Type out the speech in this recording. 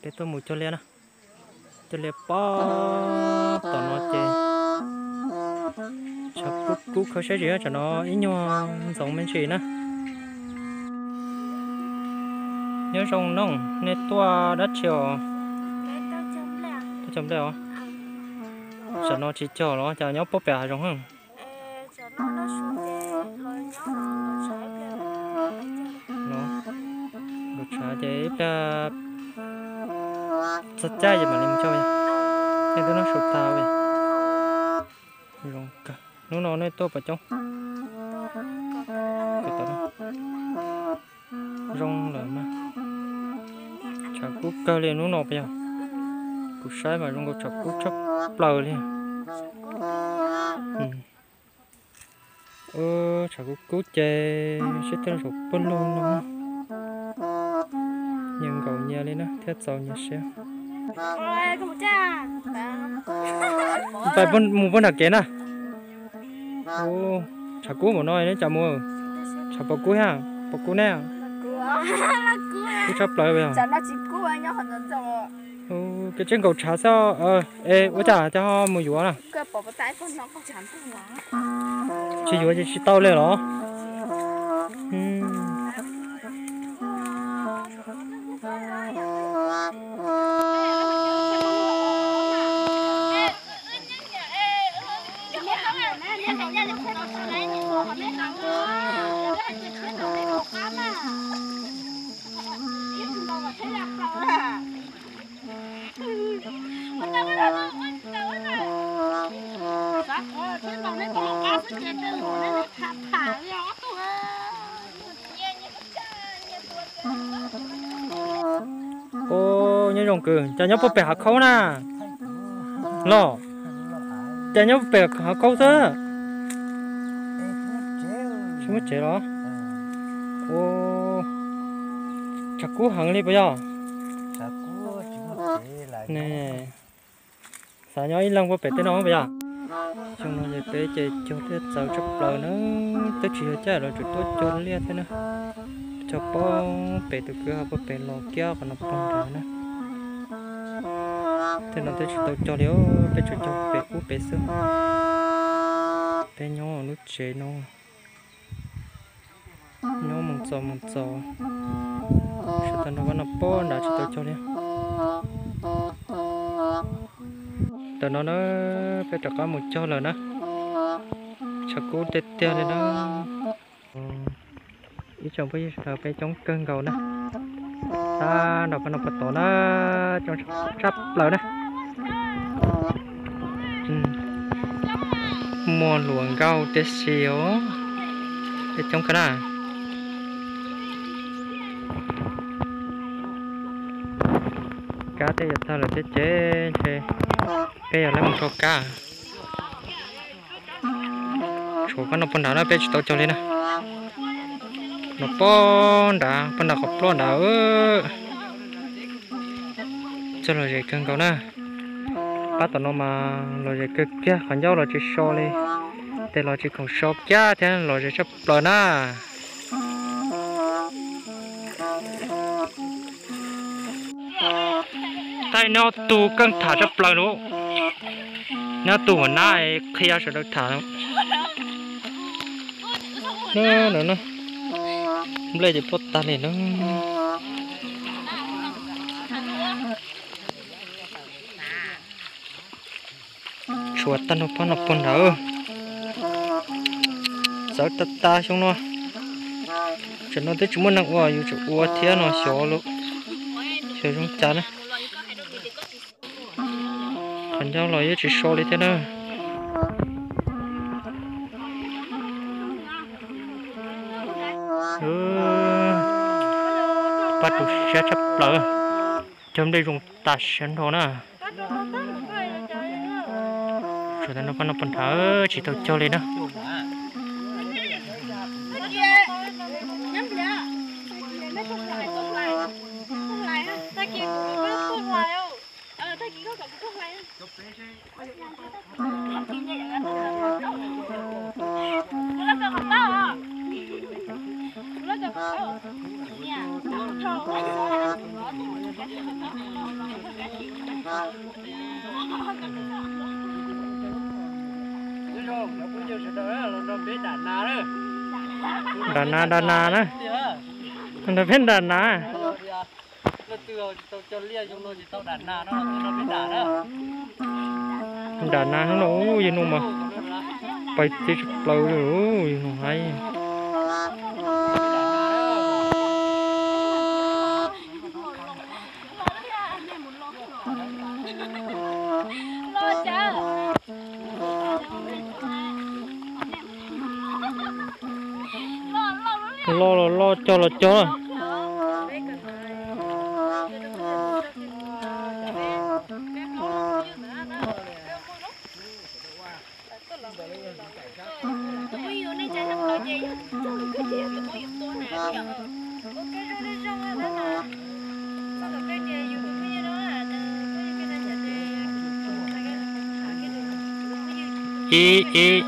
Peb tuaj mus cog liaj na. Cog liaj pab tom no ces tshav kub kub khaub siab zim, tsam no ib nyuag ntxoov me ntsis na. Nyob zoo noog, nej tuaj dab tsi os? Tuaj cog nplej os. Tsam no tsis cog los cas nyob puag pem hav zoov heev. Nkaum tshav ces ib pliag txog caij ces mam li mus cog. Nej twb noj su tas li. Zoo kawg. Hnub no nej tuaj puas coob? Zoo lawm mas. Tshav kub kawg li hnub no puas yog? Kuv saib mas zoo nkaus tshav kub tshaj plaws li. Tshav kub kub ces sib tw zaum pawg lug no. Nyias nkaum nyias li na thiaj txaus nyias siab. Pais mus puag nram kev na. Tshav kub npaum no neb cas mus? Tshav puas kub thiab? Puas kub ne? Kub tshaj plaws yog. Kev tseem nkaum tshav xwb. Es ua cas cov ho mus yuav na? Tsis yuav ces tsis tau li los? Ua nyob zoo kwv, cas nyob puag pem hav khaub na? Los, cas nyob puag pem hav khaub xwb? Tsis muaj tsev los? Ua, tshav kub heev li puas yog? Xav nyob ib leeg puag pem tej no puas yog? Xyoo no ces peb ces cog liaj txawv tshaj plaws na, twb tsis yog caij los tsuas tuaj cog liaj thiab na. Cog puag pem tus kwv ho puag pem los kiag qhov no puag nrad na. Tej no twb tsis tau cog li, peb tsuas cog pem ub pem xwb. Peb nyob lub tsev no. Nyob mus txaus mus txaus, sawv daws nrog peb no puag nrad tsis tau cog li. Ntawm no na, peb rov qab mus cog lawm na. Tshav kub tiag tiag li na. Ib tsoom phooj ywg sawv daws, peb coob kawg nkaus na. Tab nrog peb no puag tod na, coob tshaj plaws na. Muaj hluas nkauj tib si os, peb coob kawg na. Kab twb yuav tag lawm thiab ces ntshe peb yuav lawv mus rau kab. Tshuav pab no puag nrad na, peb tsis tau cog li na. No puag nrad, puag nrad qhov ploj nrad. Txog lom zem kawg nkaus na. Pab tom no mas lom zem kawg kiag, qhov ncauj los tsis so li, tes los tsis khoom so kiag thiab, lom zem tshaj plaws na. Thaij neb ob tug keej tham tshaj plaws lawm. Neb ob tug hua nab qhia sawv daws tham. Nplej ces ploj tag li na. Tshuav tag nrho pab no puag nrad. Txawv tag tag xyoo no. Tam no twb tsis muaj neeg ua, yus tseem ua thiab no xyov lawm, xyov zoo cas na. Qhov ncauj los yeej tsis so li thiab na. Pab tu siab tshaj plaws. Cog nplej zoo tas siab nrho na. Tshuav tag nrho pab no puag nrad tsis tau cog li na. Nram nas, nram nas na. Nram peb nram nas. Nram nas hnub no, yawg Nuj mas pais teb tshaj plaws li, yawg Nuj hais. Loj los loj, cog los cog. Ib, ib.